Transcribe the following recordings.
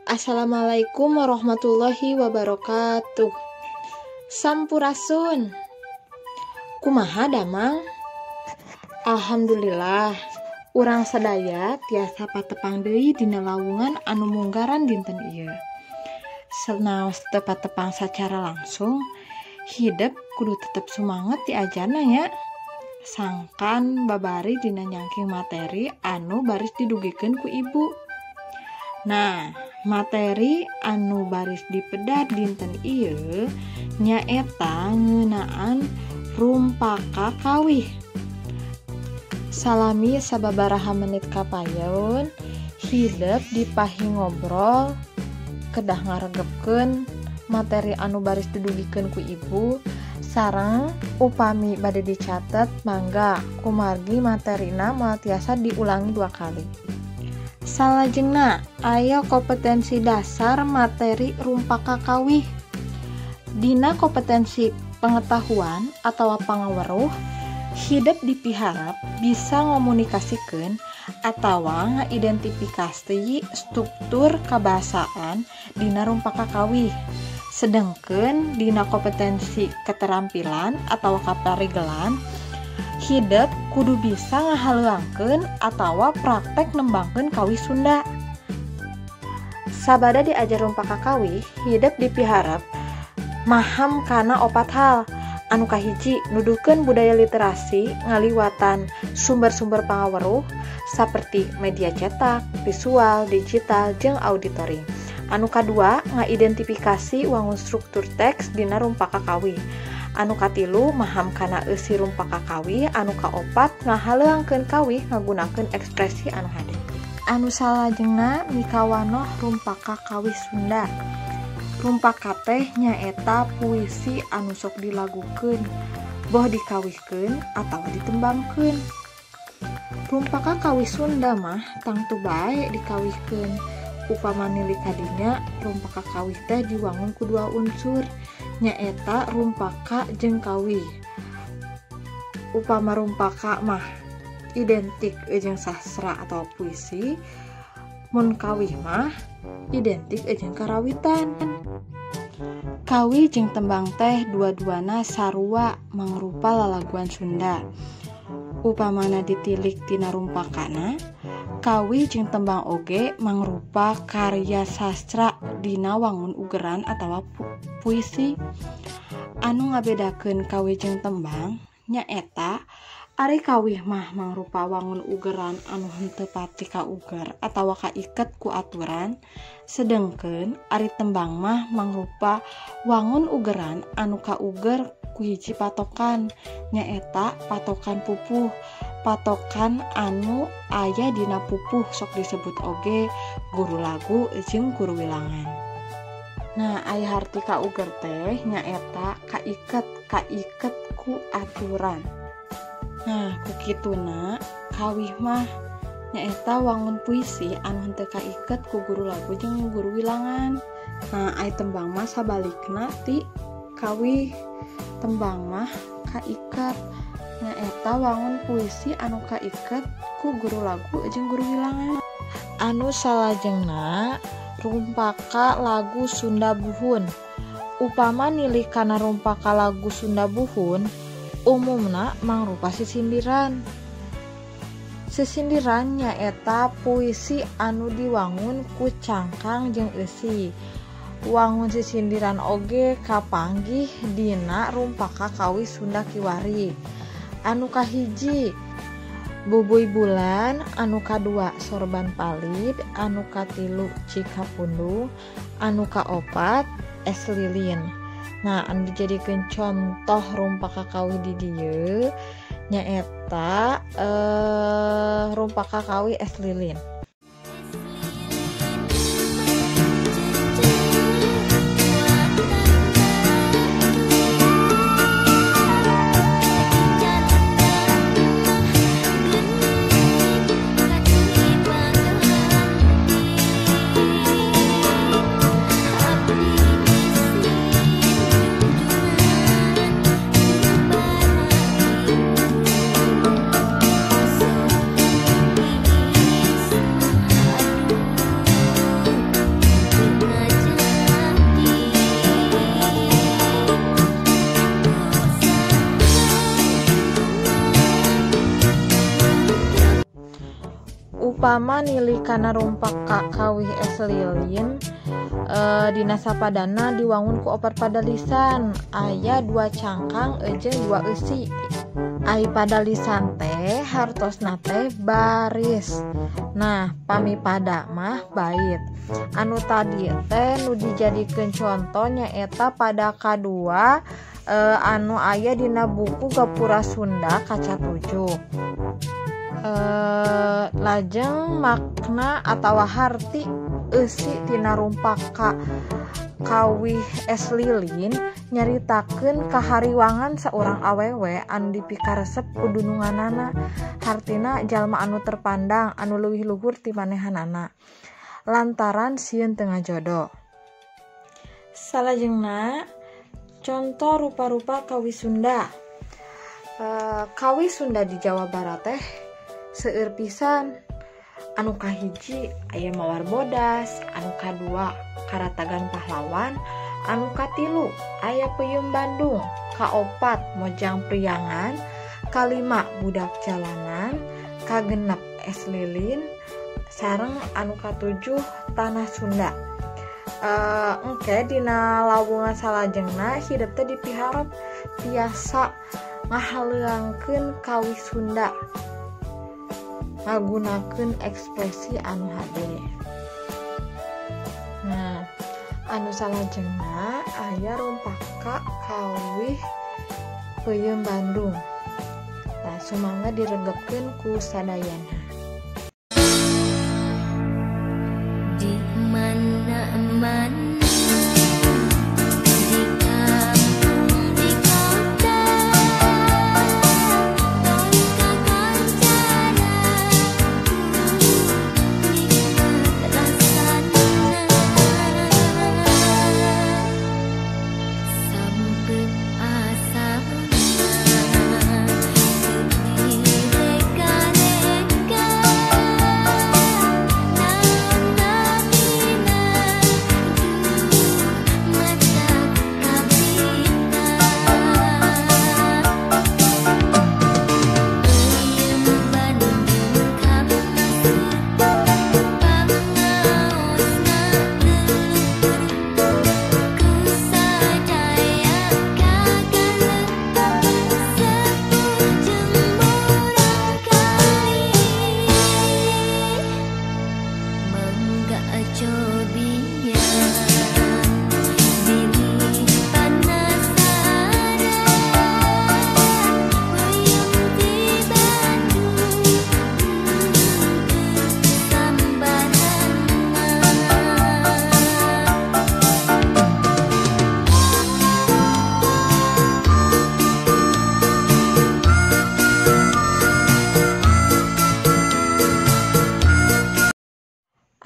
Assalamualaikum warahmatullahi wabarakatuh. Sampurasun. Kumaha damang? Alhamdulillah, urang sadaya tiasa patepang deui dina lawungan anu munggaran dinten ieu. Sanaos teu patepang sacara langsung, hidep kudu tetep sumanget diajarna nya. Sangkan babari dina nyangking materi anu baris didugikeun ku ibu. Nah, materi anu baris dipedar dinten ieu nyaeta ngeunaan rumpaka kawih. Salami sababaraha menit kapayun, hidep dipahi ngobrol, kedah ngaregepkeun materi anu baris didugikeun ku ibu, sareng upami bade dicatet mangga kumargi materina moal tiasa diulangi 2 kali. Salajengna aya kompetensi dasar materi rumpaka kawih. Dina kompetensi pengetahuan atau pangaweruh, hidep dipiharap bisa ngomunikasikeun atawa ngaidentifikasi struktur kabahasaan dina rumpaka kawih. Sedengkeun dina kompetensi keterampilan atau kaparigelan, hidep kudu bisa ngahaleuangkeun atawa praktek nembangkeun kawih Sunda. Sabada diajar rumpaka kawih, hidep dipiharap maham kana 4 hal. Anu kahiji, nuduhkeun budaya literasi ngaliwatan sumber-sumber pangaweruh saperti media cetak, visual, digital, jeung auditory. Anu kadua, ngaidentifikasi wangun struktur teks dina rumpaka kawih. Anu katilu, maham kana eusi rumpaka kawih. Anu kaopat, ngahaleuangkeun kawih ngagunakeun ekspresi anu hade. Anu salajengna mikawanoh rumpaka kawih Sunda. Rumpaka teh nyaeta puisi anu sok dilagukeun, boh dikawihkeun atawa ditembangkeun. Rumpaka kawih Sunda mah tangtu bae dikawihkeun. Upama nilik kadinya, rumpaka kawih teh diwangun ku 2 unsur, nyaeta rumpaka jeung kawih. Upama rumpaka mah identik jeung sastra atau puisi, mun kawih mah identik jeung karawitan. Kawih jeung tembang teh dua-duana sarua mangrupa lalaguan Sunda. Upamana ditilik tina rumpakana, kawih jeung tembang oge mangrupa karya sastra dina wangun ugeran atawa puisi. Anu ngabedakeun kawih jeung tembang nyaeta ari kawih mah mangrupa wangun ugeran anu henteu pati kauger atawa kaiket ku aturan, sedengkeun ari tembang mah mangrupa wangun ugeran anu kauger ku hiji patokan, nyaeta patokan pupuh. Patokan anu aya dina pupuh sok disebut oge guru lagu jeung guru wilangan. Nah, aya harti kauger teh nyaeta kaiket ku aturan. Nah, ku kituna kawih mah nyaeta wangun puisi anu henteu kaiket ku guru lagu jeung guru wilangan. Nah, aya tembang mah sabalikna ti kawih. Tembang mah kaiket nyaeta wangun puisi anu kaiket ku guru lagu jeung guru wilangan. Anu salajengna rumpaka lagu Sunda Buhun. Upama nilih kana rumpaka lagu Sunda Buhun, umumna mangrupa sisindiran. Sisindiran nyaeta puisi anu diwangun ku cangkang jeung eusi. Wangun sisindiran oge kapanggih dina rumpaka kawih Sunda kiwari. Anu kahiji Bubuy Bulan, anu kadua Sorban Palid, anu katilu Cikapundung, anu kaopat Es Lilin. Nah, anu dijadikeun contoh rumpaka kawih di dieu nyaeta rumpaka kawih Es Lilin. Yes. Upama nili kana rumpaka kawih es lilin dina sapadana diwangun ku opat padalisan, aya 2 cangkang jeung 2 eusi. Ai padalisan teh hartosna teh baris. Nah, pami pada mah bait. Anu tadi teh nu dijadikeun conto nyaeta pada kadua anu aya dina buku Gapura Sunda kaca 7. Lajeng makna atawa harti eusi tina rumpaka kawih es lilin nyaritakeun kahariwangan saurang awewe anu dipikaresep ku dununganana, hartina jalma anu terpandang anu leuwih luhur ti manehanana lantaran sieun teu ngajodo. Salajengna contoh rupa-rupa kawih Sunda. Kawih Sunda di Jawa Barat teh seueur pisan. Anu kahiji aya mawar bodas, anu kadua karatagan pahlawan, anu katilu aya peuyeum Bandung, kaopat mojang priangan, kalima budak jalanan, kagenep es lilin, sareng anu katujuh tanah Sunda. Engke dina lawungan salajengna hidep teh dipiharep tiasa ngahaleuangkeun kawih Sunda ngagunakeun ekspresi anu hade. Nah, anu salajengna aya rumpaka kawih peuyeum Bandung. Nah, sumangga diregepkeun ku sadayana. Di mana-mana, di kampung, di kota,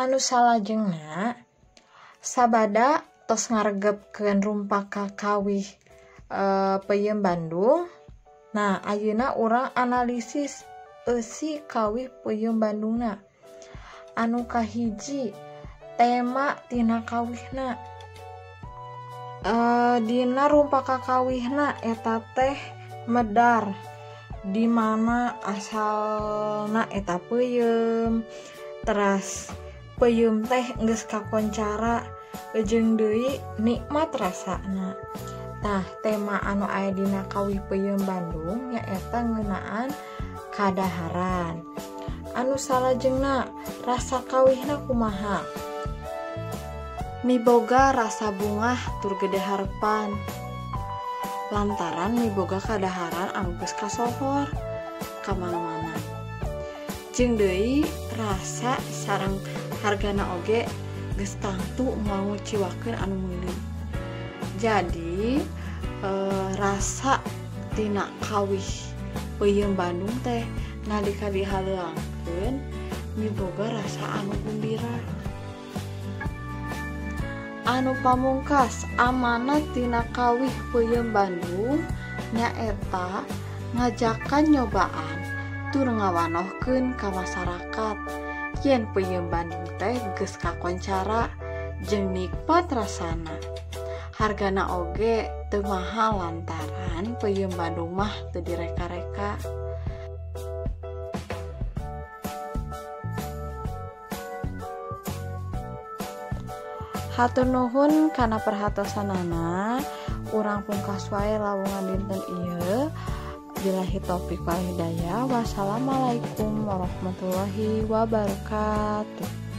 Anu salajengna sabada tos ngaregepkeun rumpaka kawih peuyeum Bandung. Nah, ayeuna urang analisis eusi kawih peuyeum Bandungna. Anu kahiji tema tina kawihna. Dina rumpaka kawihna eta teh medar di mana asalna eta peuyeum, teras peuyeum teh geus kakoncara jeung deui nikmat rasana. Tah, tema anu aya dina kawih peuyeum Bandung nyaeta ngeunaan kadaharan. Anu salajengna rasa kawihna kumaha? Miboga rasa bungah tur gede harepan. Lantaran miboga kadaharan anu geus kasohor ka mana-mana. Jeung deui rasa sareng hargana oge geus tangtu moal nguciwakeun anu meuli. Jadi rasa tina kawih peuyeum Bandung teh nalika dihaleuangkeun miboga rasa anu gumbira. Anu pamungkas amanat tina kawih peuyeum Bandung nyaeta ngajakan nyobaan tur ngawanohkeun ka masyarakat yen peuyeum Bandung teh geus kakoncara jeung nikmat rasana. Hargana oge teu mahal lantaran peuyeum Bandung mah teu direka-reka. Hatur nuhun kana perhatosanana. Urang pungkas wae lawungan dinten ieu. Billahi taufik wal hidayah. Wassalamualaikum warahmatullahi wabarakatuh.